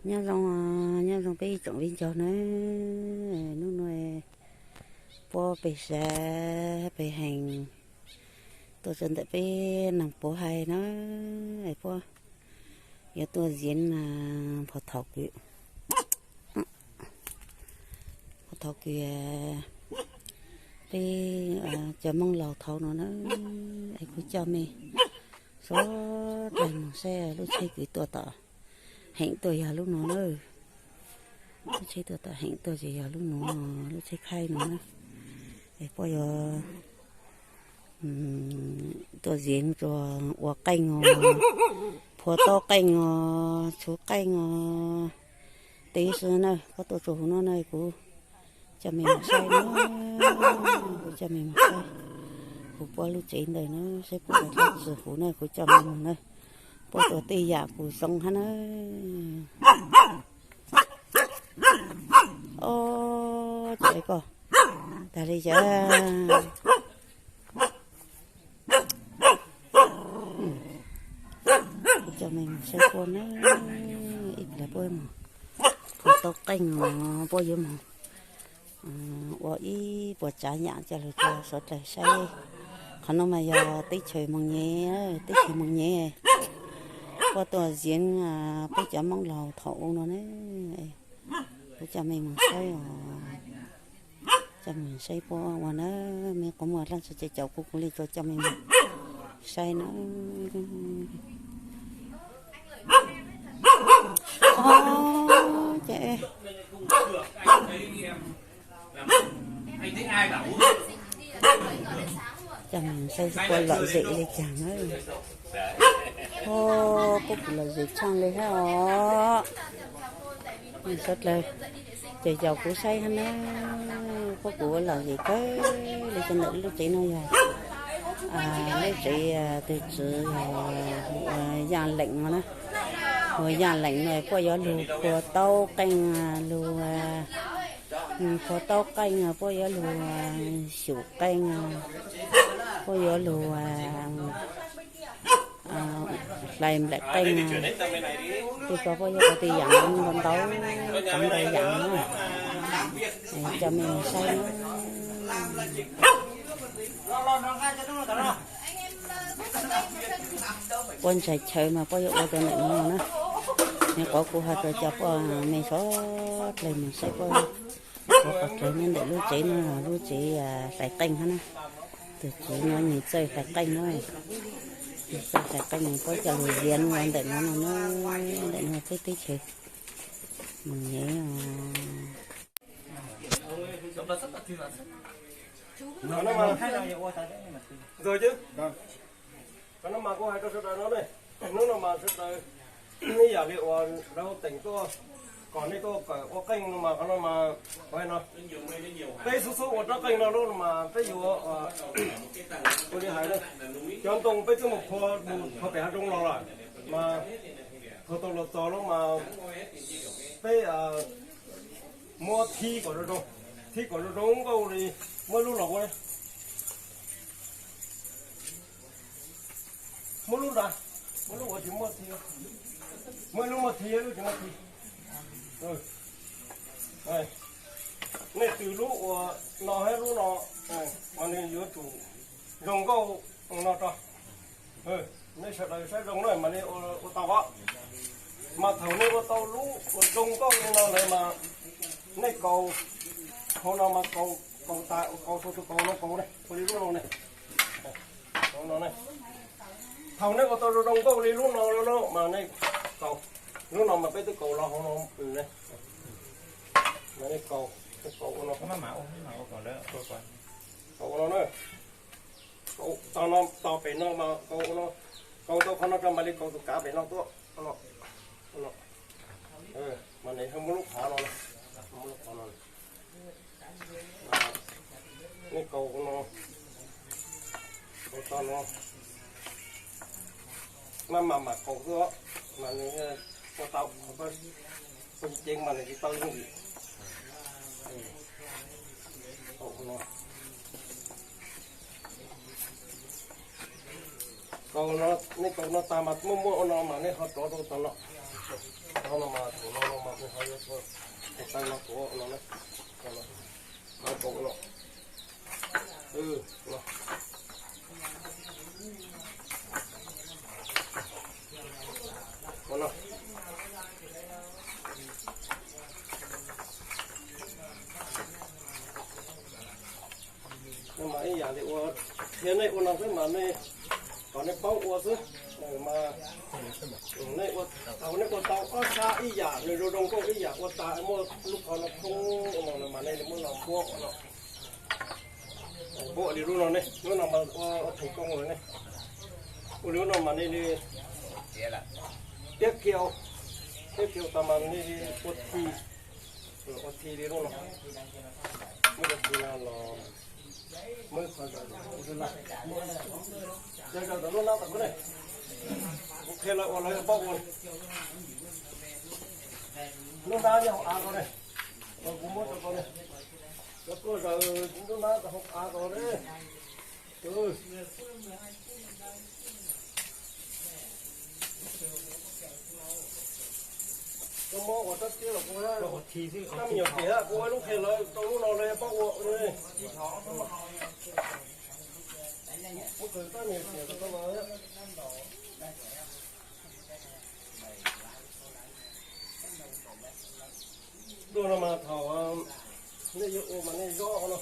Nyob zoo, nyob zoo peb ib tsoom viv ncaus na. Hnub no puab pes sav pes hees tuaj txog ntawm peb neeg puav hais na, puab yuav tuaj ziv phov thov kws, phov thov kws peb cov Moob laus thaum no na. Es kuv coj mej sawv dlawg moog saib lub tsheb kws tuaj tom heev tuaj yog lub no na. Lub tsheb tuaj tom heev tuaj ces yog lub no, lub tsheb khaib no na. Es puab yuav tuaj ziv rua ua qeej os, phua taub qeej os, tshuv qeej os, teb xwb na. Puab tuaj txug huv no na, kuv coj mej moog saib na, kuv coj mej moog saib huv puab lub tsev ntawd na, saib puab ua dlaab tsi huv na, kuv coj mej moog na. Puab ua tej yaam kws zoo hab na. Ob, cov koj tag li cas. Kuv coj mej moog saib puab na, ib pliag puab moog phua taub qeej os, puab yuav moog ua ib puas tsav yaam coj lug rua sawv dlawg saib. Qhov no mas yog teb chaws Moos Nyem, teb chaws Moos Nyem puab tuaj ziv peb cov Moob laus thaum u no na. Kuv coj mej moog saib os, coj mej moog saib puab ua na. Mej quas muaj dlaab tsi ces caum kuv, kuv le tsuas coj mej moog saib na. Ob, ces coj mej moog saib puab lom zem le caag na. Puab kuj lom zem tshaaj le hab os. Sawv dlawg ces caum kuv saib hab na. Puab kuj ua lom zem kawg le. Cov ntawm lub tsev no yog lub tsev tug tswv yog Yaaj Leem no na. Huv Yaaj Leem no puab yuav lug phua taub qeej, lug phua taub qeej, puab yuav lug xyum qeej, puab yuav lug hlais nplaim qeej. Tej ko puab yuav ua tej yaam ntau ntau, tau ntau yaam na. Coj mej moog saib na. Puab ntshai chaw mas puab yuav ua rua ntawm no na. Nyob qhov kuv has rua cov puab mej sawv dlawg moog saib puab ua qhov chaw nyob ntawm lub tsev no, lub tsev hlais qeej hab na. Tug tswv no nwg txawj hlais qeej na. Nwg txawj hlais qeej, puab coj lug ziv ua ntawm no no na. Ntawm no peb teb chaws Moos Nyem. Qhov no mas kuv has rua sawv dlawg no ne, hnub no mas sawv dlawg ib yaam le uas lawv teem tuaj kom nej tuaj kawm ua qeej no mas qhov no mas, no peb xub xub ua rab qeej no lub no mas peb yuav ua li hais, cov ntoo peb twb mus phua mus phua pem hav zoov los lawm mas phua tau los txog lub mas peb muab thib kom zoo zoo, thib kom zoo zoo nkauj li, muab lub los ua muab lub nrad, muab lub ua tsis muaj thib, muab lub muaj thib, lub tsis muaj thib. Nej tws lub ua no hab lub no, mas nws yuav tsum zoo nkauj no rau nej sawv daws saib zoo na mas nej ua tau os. Mas thaum nej ua tau lub ua zoo nkauj li no lawm mas nej kaus, hauv no mas kaus, kaus tas, kaus tau tus kaus no kaus ne, ua li lub no ne. Thaum nej ua tau zoo zoo nkauj li lub no lawm mas nej kaus, lub no mas peb twb kaus los hauv no ne. Mas nej kaus, kaus ua no, kaus ua no na. Kaus tau no, tau pem no mas kaus ua no, kaus tau qhov no rau mam li kaus tus kav pem no tuaj. Mas nws ho muaj lub qhov no, muaj lub qhov no. Nej kaus ua no, kaus tau no, maj mam mam kaus xwb os, mas nws ua tau, poj ceev mas nws tsis tau yooj yim. Kaus no, nej kaus no tag mas muaj muaj ua no mas nej ho rov rau tog no. Tog no mas thaum no no Mas ib yam li ua, qhia nej ua no xwb mas nej, kom nej paub ua xwb. Mas nej ua, thaum nej ua tau ob sab ib yam, nws zoo zoo nkauj ib yam, ua tas muaj lub qhov no khoob no mas nej muab no npuab no. Npuab li lub no ne, lub no mas ua, ua theem koob lawm ne. Ua li lub no mas nej li tiab kiau, tiab kiau tas mas nej li ua thi, ua thi li lub no. Muab cov thi no los muab qhov zaws, zaws tau lub no tas ne. Kuv qhia lawv ua lawv paub ua. Lub no yog hauv av ko ne, kuv muab rau koj ne. Cov tuaj zaws lub no rau hauv av ko ne. Koj muab ua rab tiab los kuv, koj me nyuam tiag kuv ua lub qhia lawv rau lub no lawv paub ua. Muab qhia rab me nyuam tiag rau koj los. Pluaj no mas thaum nej yuav ua mas nej zob no,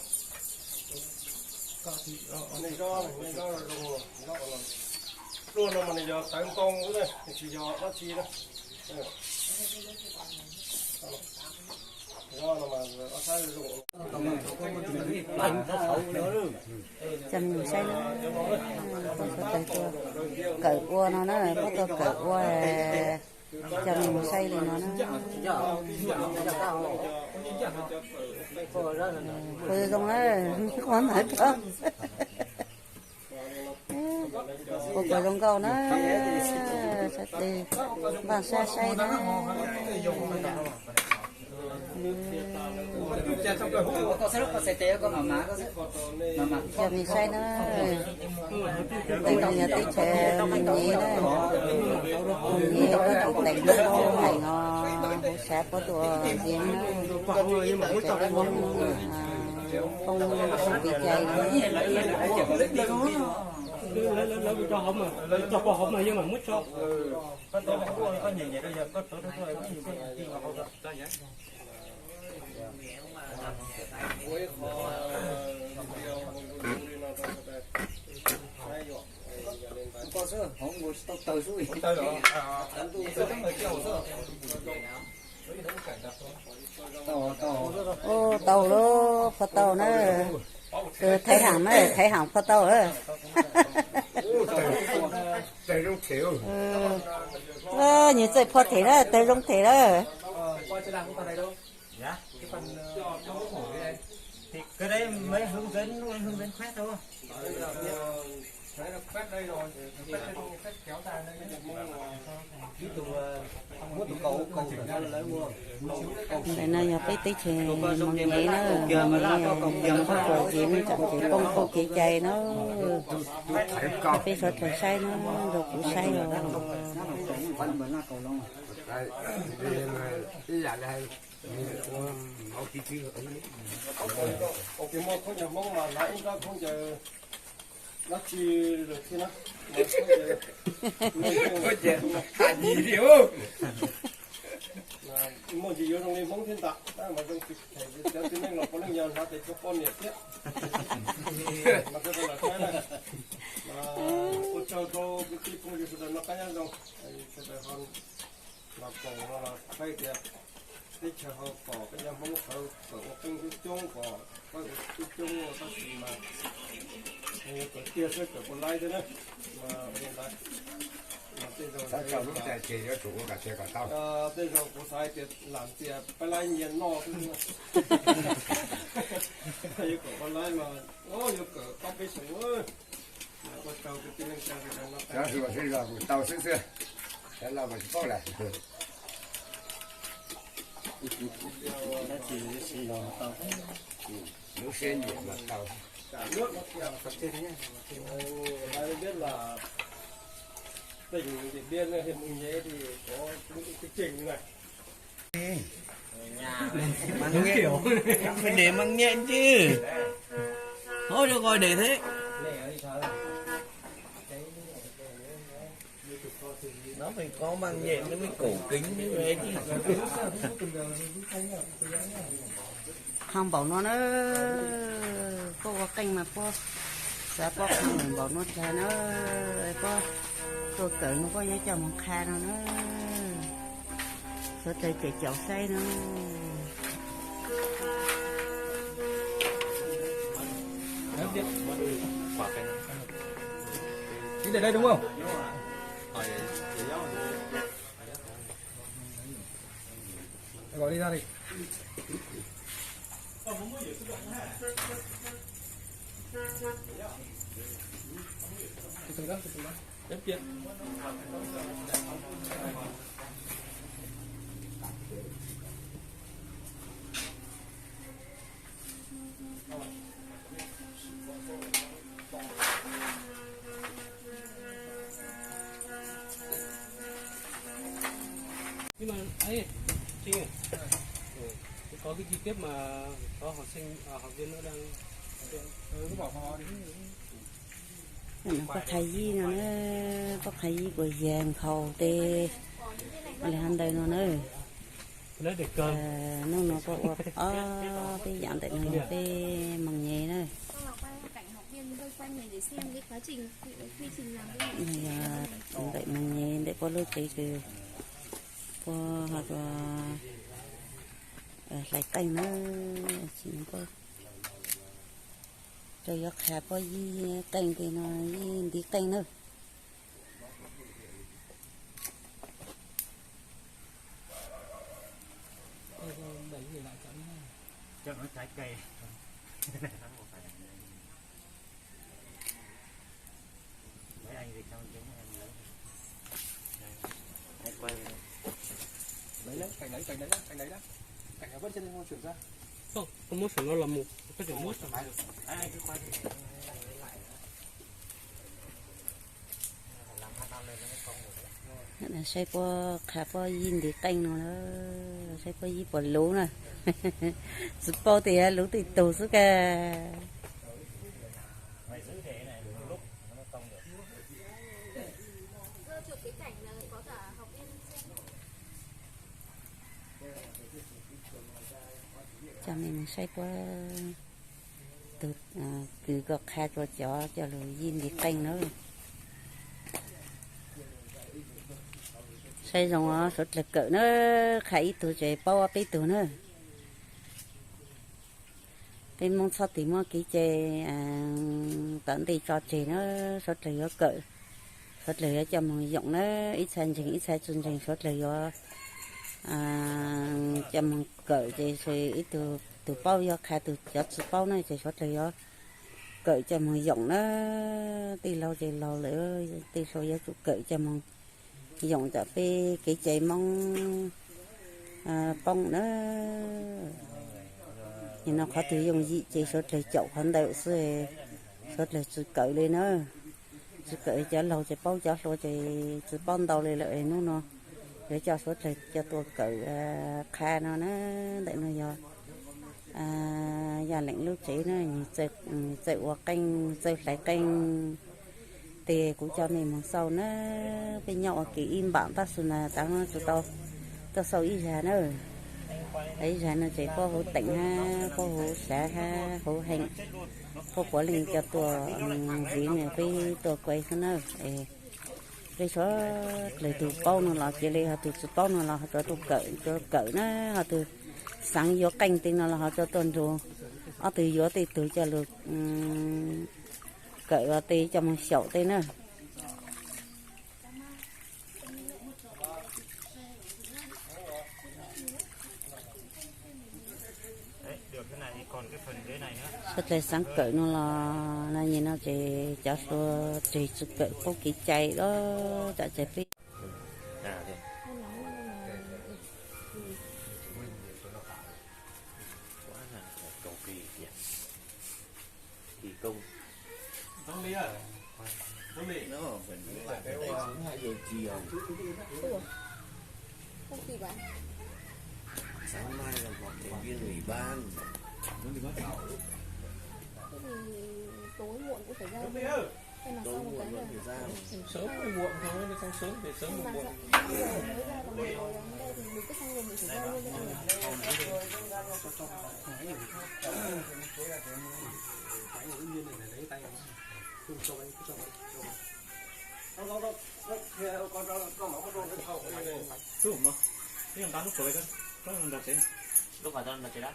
nej zob, nej zob zoo, zob no. Pluaj no mas nws yog tawv ntoo xwb, nws tsis yog dab tsi na. Zob no mas ob sab zoo. Coj nej mus saib na, kawm ua no na, koj tuaj kawm ua, coj nej mus saib li no na. Kuv zoo na, qhov ntawd rau. Kuv, kuv zoo nkauj na, sab tes npaj sab saib na. Coj nej saib na, teem no yog teb chaws Moos Nyev na, Moos Nyev puab tus teem no, teem no, huv sav puab tus yeev na, tsev Hmoob, Hmoob kev cai. Ub, tau lawm, phua tau na. Thaiv Ham na, Thaiv Ham phua tau lawm. Nyias txawj phua them na, tawg zoo them na. Ntawm no yog peb teb chaws Moos Nyev na, Moos Nyev, Moos Nyev tsoom tsev poob qhov kev cai na. Peb sawv daws saib na, nrog kuv saib os. Ib yam li hais, ua, ua kib kib. Ua kib muaj khaub ncaws Hmoob mas hnav ib nrab khaub ncaws dab tsi lawm thiab na. Khaub ncaws, khaub ncaws, muaj ntsis yuav zoo li Hmoob thiab ntag, tab mas zoo tsis them cov txiv neej los puav leej yog hnav tes tshuav poj niam thiab. Mas koj lam saib na, mas ua tsaug rau kwv tij phooj ywg sawv daws noj qab nyob zoo, sawv daws ho los koom no los saib tias teb chaws ho pom peb cov Hmoob sawv daws ua qeej coob coob, pom peb ua coob coob tab sis mas yuav kawm tiag xwb kawm puas laib thiab na. Mas ua li ntawd, mas tej zaum, tej zaum kuv xav hais tias lam tias peb laib nyias noj xwb, yuav kawm puas laib mas yuav kawm ob peb xyoos. Ua tsaug kwv tij neej tsa sawv daws no. Cov hluas sib zog mus tau xwb xwb, cov laus mas tsis paub lawm. Lub siab nyiam mas tau. Ai, biết là tỉnh Điện Biên, huyện Mường Nhé thì có những cái chương trình như này. Phải để măng nhện chứ. Thôi được rồi, để thế. Nó phải có măng nhện nó mới cổ kính mới về chứ. Ho npaum no na, puab ua qeej mas puab xav puab qha npaum no tag na, puab tuaj kawm no puab yuav coj mus qha no na. Sawv daws ces caum saib no. Đi đây đây đúng không? Gọi đi ra đi. Từ từ đó, từ từ đó. Nhưng mà ấy, Trinh ơi, có cái chi tiết mà có học sinh, à, học viên nó đang Puab qha yij no na, puab qha yij kuas yag nkhaus tej, ua li hov ntawd no na. Hnub no puab ua ob peb yam ntawm no yog peb moos nyem na. Yog ntawm moos nyem ntawm puab lub tsev kws puab ho hlais qeej na, tsis rau yuav qha puab yij qeej tej no, yij ntiv qeej na. Không, không muốn sửa nó là một, có thể muốn sửa lại. Saib puab qha puab yij ntiv qeej no na, saib puab yij puas luv na. Tsis paub tias luv tej tug xwb kag. Coj mej mus saib puab tug kws koj qha rua cov coj lug yij ntiv qeej na. Saib zoo os, suav dlawg kawm na, qha ib tug ces paub ob peb tug na. Peb Moob txhob tig muab kev cai tom ntej tso tseg na, suav dlawg yuav kawm, suav dlawg yuav coj moog yoom na, ib txha ntseeg ib txha tsi ntseeg suav dlawg yuav coj moog kawm ces ib tug, tug paub yuav qha tug, cov tsi paub na ces suav dlawg yuav kawm coj moog yoom na. Tij laug ces laug lawm, tij laug yuav tsum kawm coj moog yoom tom peb kev cai Moob poob na. Nim no qhov twg yooj yim ces suav dlawg caum qhov ntawd xwb, suav dlawg tsi kawm li na. Tsi kawm cov laug ces paub, cov hluas ces tsi paub ntau li lawm. Hnub no yuav coj suav dlawg coj tuaj kawm qha no na. Ntawm no yog Yaj Leem lub tsev na, txawj ua qeej, txawj hlais qeej. Tes kuv coj mej moog xauj na, peb nyob ua ke ib npaam tab sis mas tav no tsi tau tuaj xauj ib zag na. Ib zag no ces puab huv teem hab puab huv sav hab huv heem, puab puav leej coj tuaj ntxiv na, peb tuaj kuaj xwb na. Peb suav dlawg tug paub no los cia li, ho tug tsi paub no los ho tso tuaj kawm, tso kawm na, ho tug xaav yuav qeej tej no los ho tso tuaj nrug ob tug yuav tej tug coj lug kawm los tej coj moog xyaum tej na. Suav dlawg xaav kawm no los, no nyem no ces cov hluas tseg tsi kawm paub kev cai los tsam tseg peb Sáng mai là họp thành viên ủy ban. Thế thì tối muộn cũng phải ra. Hay là sau một cái nữa. Sớm muộn thôi, không sớm thì sớm muộn muộn. Mới ra còn muộn, đây thì mình cứ xong rồi mình phải ra luôn. Tus mas, tus nqa lub kawm, koj nqa tsev, lub qhov tau nqa tsev dab,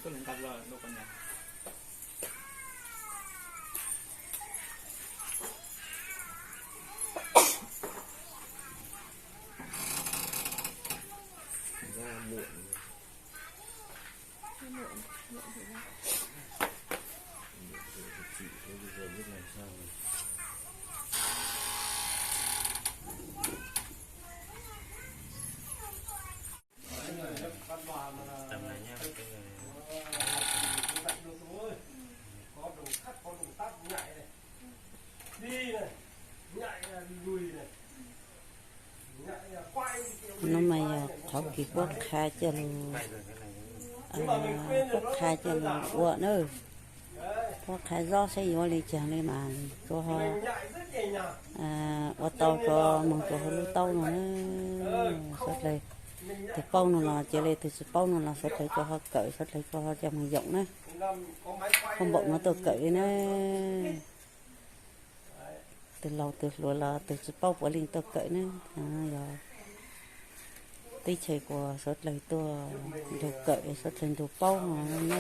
koj nqa lub qhov ntawd. Ra muộn. Hnub no mas yog qhov kis puab qha coj lug, puab qha coj lug ua na. Puab qha zob saib yuav ua li caag li mas tsuas ho ua tau rua moog rua huv lub taub no na. Suav dlawg tus paub no los ca le, tus tsi paub no los suav dlawg tsuas ho kawm, suav dlawg tsuas ho coj moog yoom na. Koj npaum no tuaj kawm li na. Tug laug tug hluas los tug tsi paub puav leej tuaj kawm na. Yog teb chaws kuas suav dlawg tuaj nrug kawm, suav dlawg nrug paub no na.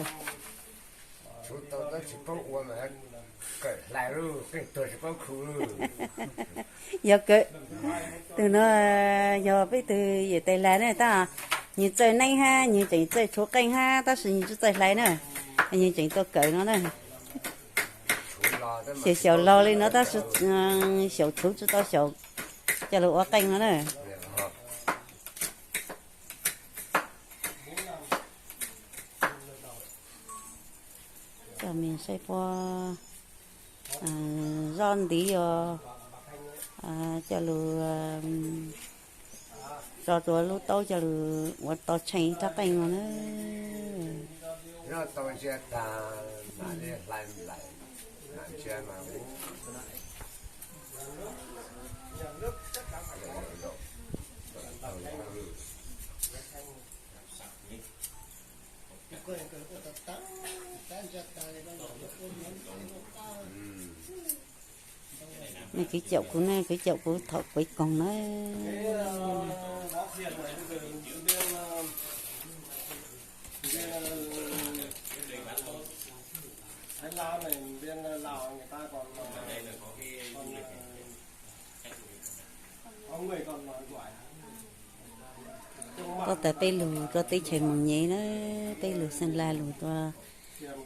Yog kawm, tug no yog peb tug yawm tais Hla na, tab nwg txawj neeb hab nwg tseem txawj tshuav qeej hab, tab sis nwg tsi txawj hlais na. Nwg tseem tuaj kawm no na. Xyaum xyaum laug li no tab sis xyaum tshuav tsi tau xyaum coj lug ua qeej no na. Coj mej saib puab zob ntiv os, coj lug tso rua lub taub coj lug ua tau tsheej rab qeej no na. Mej kwv caum kuv na, kwv caum kuv thaum kuv koog na. Tob tas peb lug rua teb chaws Moos Nyem na, peb lug Xeem Las lug rua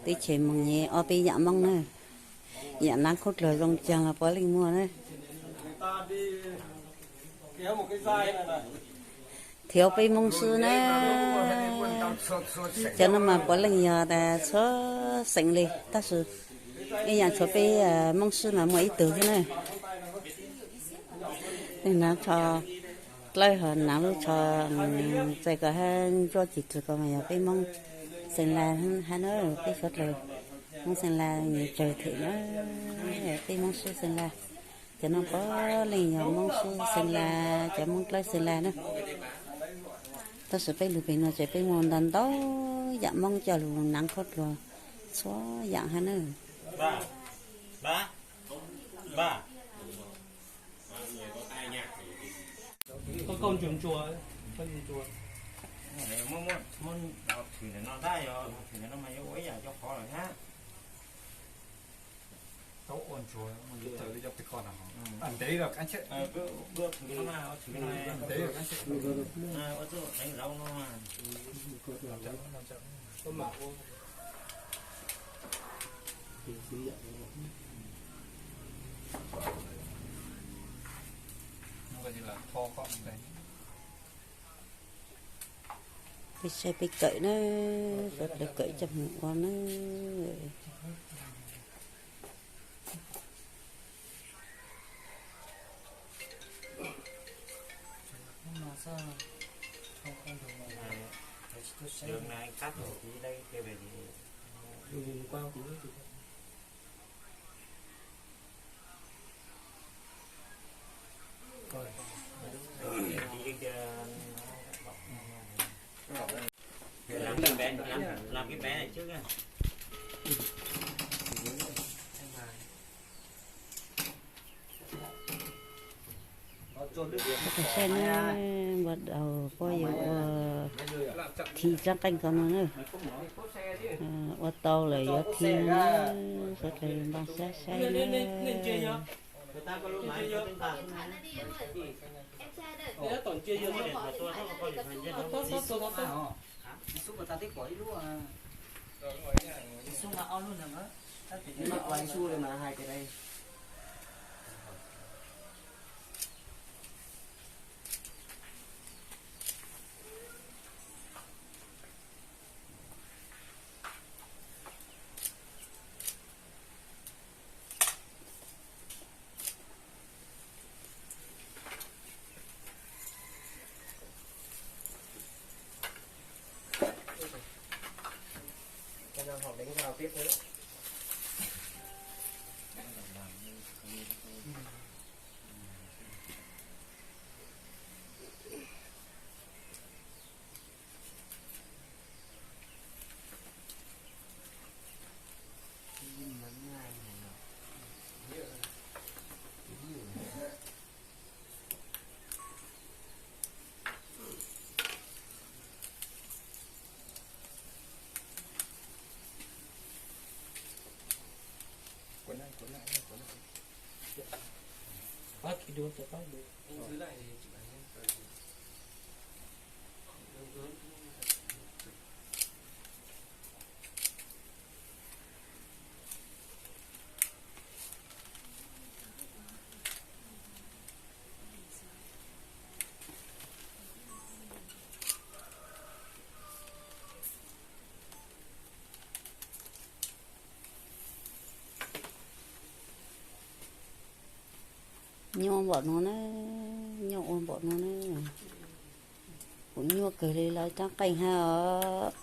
teb chaws Moos Nyem, ob peb yaam Moob na. Yaam naav khaub dluag zoo caag los puav leej muaj na. Thiab peb Moob xwb na. Cov no mas puav leej yog tas txhua xeem le, tab sis ib yaam tshuav peb Moob xwb mas muaj ib tug xwb na. Naav tsho dlawb ho naav lub tsho txaij ko hab ntsuab cig rwg ko mas yog peb Moob Xeem Las hab na, peb suav dlawg Moob Xeem Las nyias tsawg them na, peb Moob xwb Xeem Las. Cov no puav leej yog Moob xwb Xeem Las, cov Moob dlawb Xeem Las na. Tab sis peb lug pem no ces peb muaj ntau ntau yaam Moob coj lug naav khaub dluag txhua yaam hab na. Peb saib peb kawm na, suav dlawg kawm coj moog ua na. Đường này cắt một tí đây, kia về thì làm cái bé, làm, làm cái bé này trước nha. Saib na, npau taws poj yawg ua thi txab qeej ko no na. Ua tau lawm yuav thi no na, sawv daws npaj sab saib na. Cho nó hột đến vào tiếp nữa. Nyuaj npaum no na, nyuaj ua npaum no na. Kuv nyuaj kawg li lawv txab qeej hab os.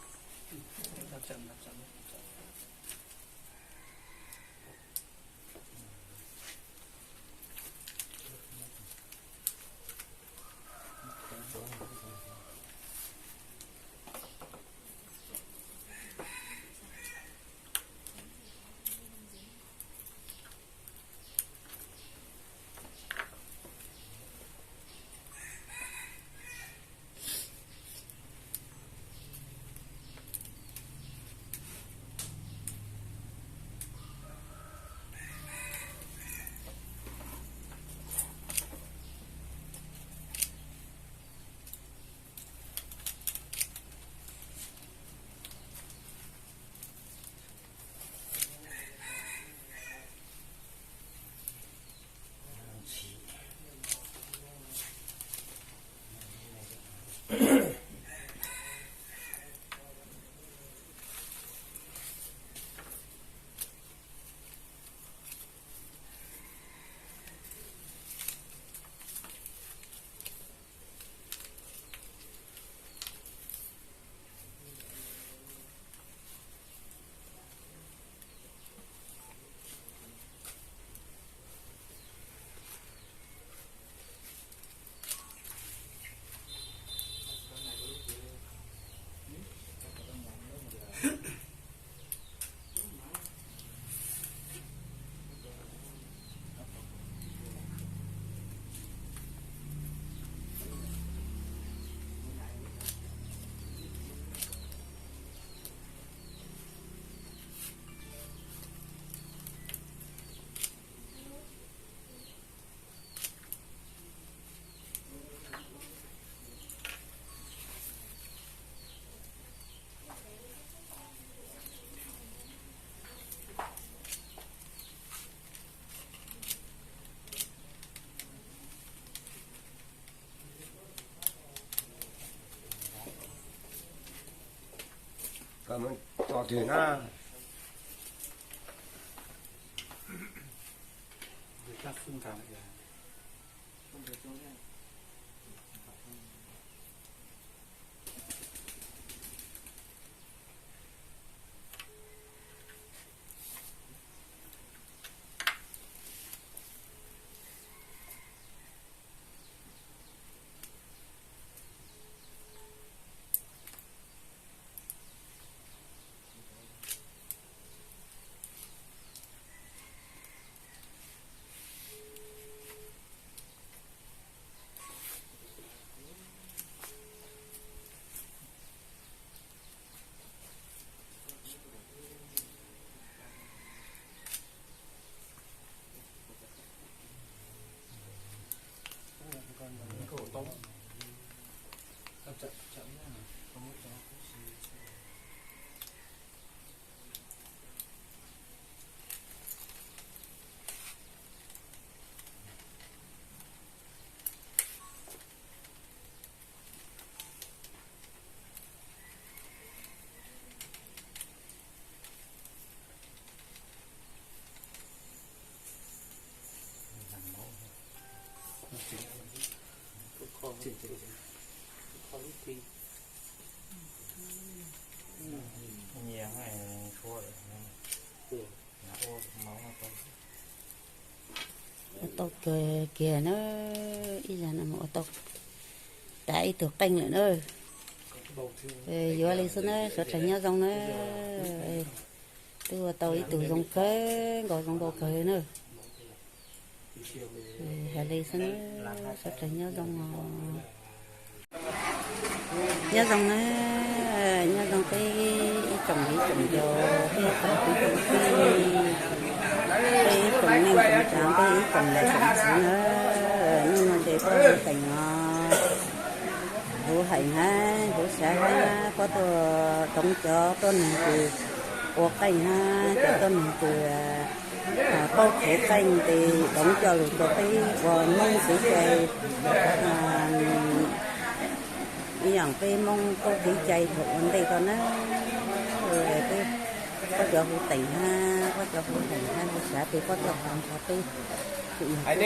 Tso twg na. Ua tau kawg kiag na, ib zag no mus ua tau tas ib tug qeej lawm na. Yuav li xwb na, sawv daws nyob zoo na. Twb ua tau ib tug zoo kawg nkaus, zoo nkauj kawg na. Hais li xwb na, sawv daws nyob zoo os. Nyob zoo na, nyob zoo peb ib tsoom viv tsoom ncaus, peb ib tsoom kwv tsoom tij, peb ib tsoom neej tsoom tsav, peb ib tsoom niam tsoom txiv na. Hnub no ces peb teem no huv heem hab huv xav hab peb tuaj doov cov tuab neeg kws ua qeej hab cov tuab neeg kws paub khuv qeej tes doov coj lug rua peb ua Moob txiv cai, ib yaam peb Moob paub kev cai thaum ua ntej ko na. Peb, peb cov huv teem hab peb cov huv heem hab huv xav tes peb tuaj tag nrho peb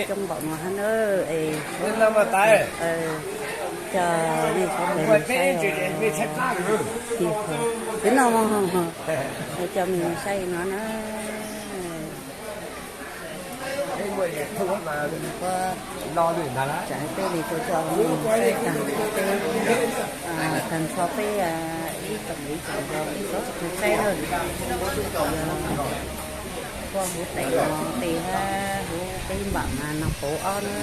coob npaum no hab na. Es coj nej sawv daws saib os. Kwv Noj, coj mej saib no na. Tsam peb li tuaj coj mej saib tag nrho peb tag nrho peb ib tsoom viv tsoom ncaus peb sawv daws saib na. Puab huv teem no tes hab huv peb npaum mas no puv ob na.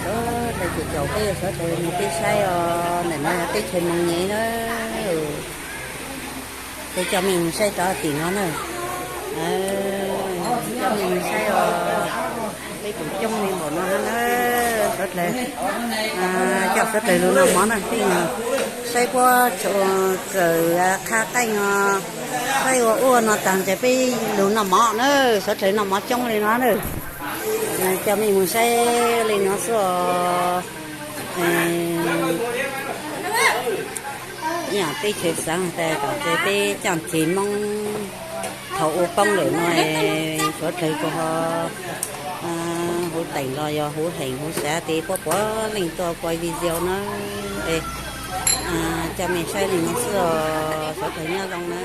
Sawv daws caum caum peb, sawv daws mus peb saib os. Ntawm no yog teb chaws Moos Nyem na. Peb coj mej mus saib rov tim no na. Coj mej mus saib os. Peb tus coob li npaum no na. Sawv daws, coj sawv daws lug noj mov na, peb saib puab tshua kawm qha qeej os. Saib ua ua no tag ntshe peb lug noj mov na. Sawv daws noj mov coob li no na. Coj mej mus saib li no xwb os. Ib yaam teb chaws xaav tas kom peb caaj ceg Moob thaum ua poob lawm no, sawv daws tau ho huv teem los yog huv heem huv xav tes puab puav leej tuaj kuaj video na. Coj mej saib li no xwb os, sawv daws nyob zoo na.